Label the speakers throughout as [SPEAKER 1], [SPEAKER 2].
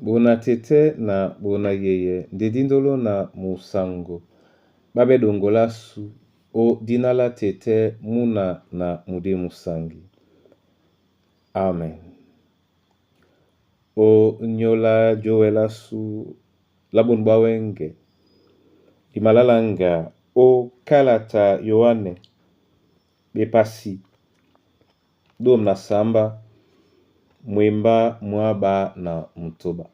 [SPEAKER 1] Bona tete na bona yeye nde dí ndolo na musango ɓá ɓɛ́ ɗoŋgo lásu ó dína lá Tɛ́tɛ́ Muna na Mudemu Sangi. Amen. Ó nyóla jowe lásu lá bonu bwa wɛ́ŋgɛ di malalanga ó kalata Yoane bepasi dôm na samba mwembá mwába na mutoba.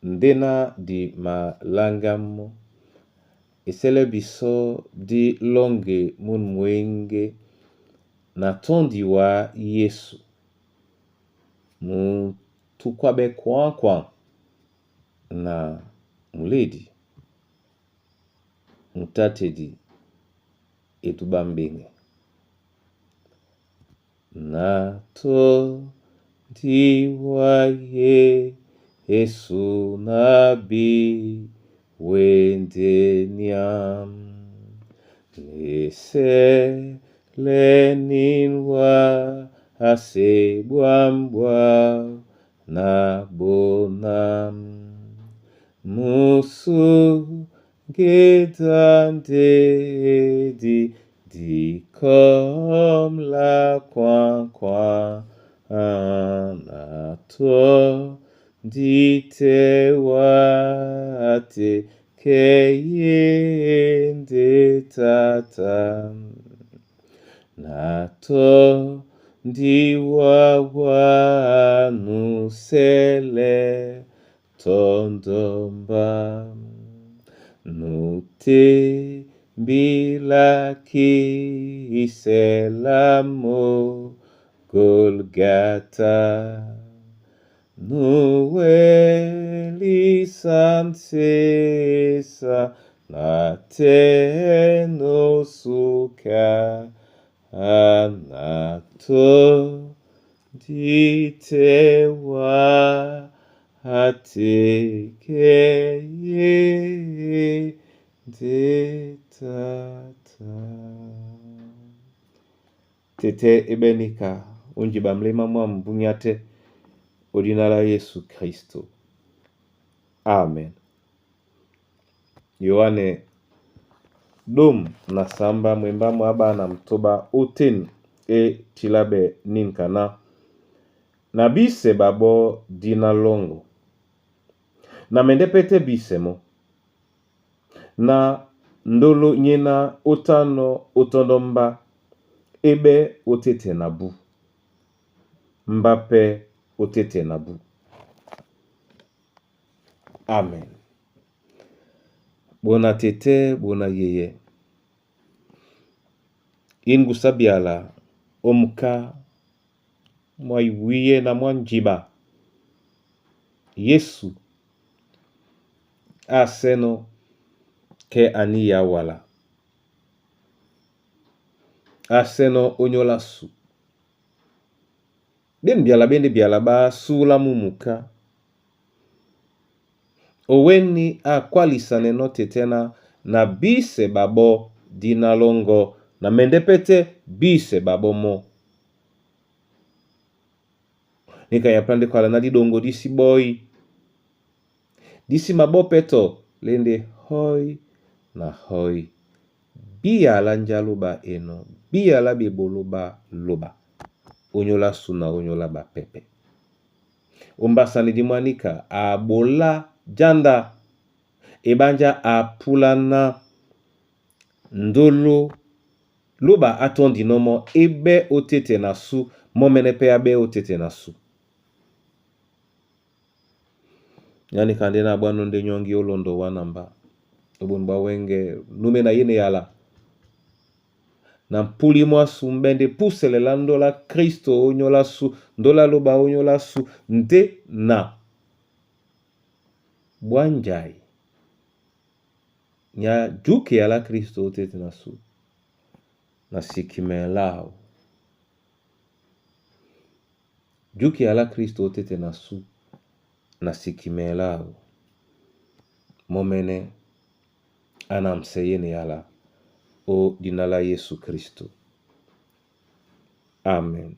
[SPEAKER 1] Ndéná di maláŋgámɔ́ esɛ́lɛ́ bisɔ́ dí lɔ́ŋge mún mwěŋgé na tɔ́ndi wá Yésu, mú túkwáɓɛ́ kwa̧-kwa̧ na mulédi mú tá tedi e dúɓá m̀ɓeŋgɛ. Na tɔ́ndi wá Yesu na bí wendenia Nesɛlɛnin wa ase bwambwa na bona Musu gedande di dikom la kwa kwa na to di te wa te keyende tata na to di wa wa nusele tondomba nute bilaki iselamo Golgata Nueli sansesa na tenosuka anato ditewa atekeye detata. Tete ebenika unjiba mlema mwa mbunyate odina la Yesu Kristo. Amen. Yohane dom na samba mwemba mwaba na mtoba oten e tilabe ninkana na bise babo dina longo na mende pete bise mo na ndolo nyena otano otondomba ebe otete na bu mba pe otete na bu. Amen. Bona tete bona yeye ingusa biala omuka mwa iwiye na mwa njiba Yesu aseno ke ani ya wala aseno onyola su ben biala bende biala ba sula mumuka oweni akwalisa neno tetena na bise babo dina longo na mende pete bise babo mo nika yapande kwala na didongo disi boy disi mabopeto lende hoi na hoi biala njaluba eno biala bebolo ba loba onyola suna onyola ba pepe ombasani dimwanika abola janda ebanja apulana ndolo loba atondi nomo ebe otete na su momene pe abe otete na su yani kande na bwano nde nyongi olondo wanamba obonu bwa wenge nume na yene yala na mpuli mwasu mbende puselela ndola Kristo onyola su ndola loba onyola su nde na bwanjai nya juke yala Kristo otete na su na sikimelao juke yala Kristo otete na su na sikimelao momene anamseyene yala o dina la Yesu Kristo. Amen.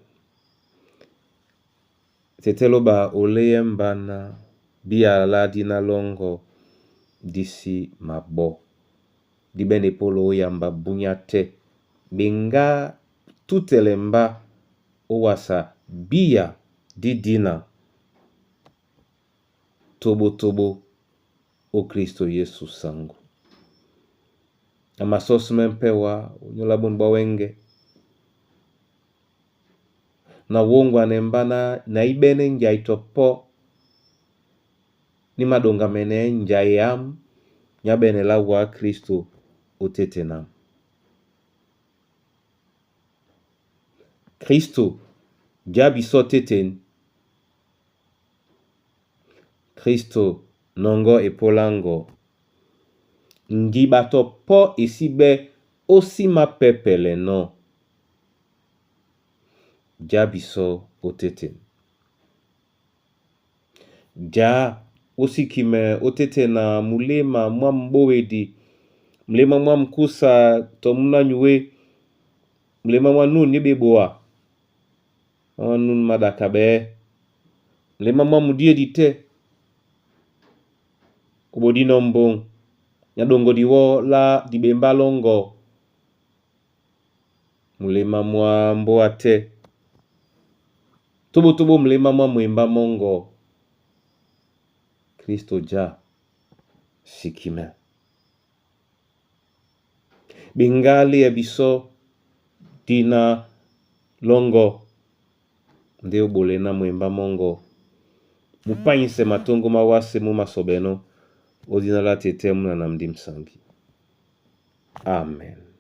[SPEAKER 1] Tete loba oleye mbana Biya lá dina lɔ́ŋgɔ́ dí sí mabɔ́. Di ɓɛ́n epɔ́lɔ ó yamba búnyá tɛ́. Ɓeŋgá tútɛlɛ mbá ó wasa bíya dí dína toɓotoɓo ó Kristo Yesu saŋgó. Na masɔ́símɛ́ pɛ́ wá onyóla bóni ɓwá wɛ́ŋgɛ̄. Na wóŋgwanɛ mbá na íɓɛ́nɛ́ njai tɔ pɔ́ ní maɗoŋgamɛnɛɛ́ njai ǎm nyá ɓɛ̂nɛ́ lá wǎ Kristo ótéte nám. Kristo já bisɔ́ téten. Kristo nɔŋgɔ́ epólá ŋgɔ. Ŋgiɓa tɔ pɔ́ e sí ɓɛ́ ó sí māpɛ́pɛlɛnɔ́. Já bisɔ́ ótéten. Já ó síkimɛ ótéte na muléma mwá m'ɓówedi, muléma mwá mukúsa tɔ múná nyué, muléma mwá nûn ní ɓeɓoa, mwá nûn má ɗakaɓɛɛ́, muléma mwá mudíedi tɛ́, ó ɓodínɔ́ m̀mbóŋ, nya ɗoŋgo diwɔ́ lá diɓembá lɔ́ŋgɔ́, muléma mwá mbóa tɛ́, toɓotoɓo muléma mwá mwembá mɔ́ŋgɔ. Kristo já sikimɛ. Ɓeŋgá léɛ bisɔ́ dina lɔ́ŋgɔ́ ndé ó ɓolɛέ ná mwembá mɔ́ŋgɔ. Mu pányisɛ matóŋgó má wásē mú masɔɓɛnɔ́ ó dína lá tetɛ́ múna na ndímsangi. Amen.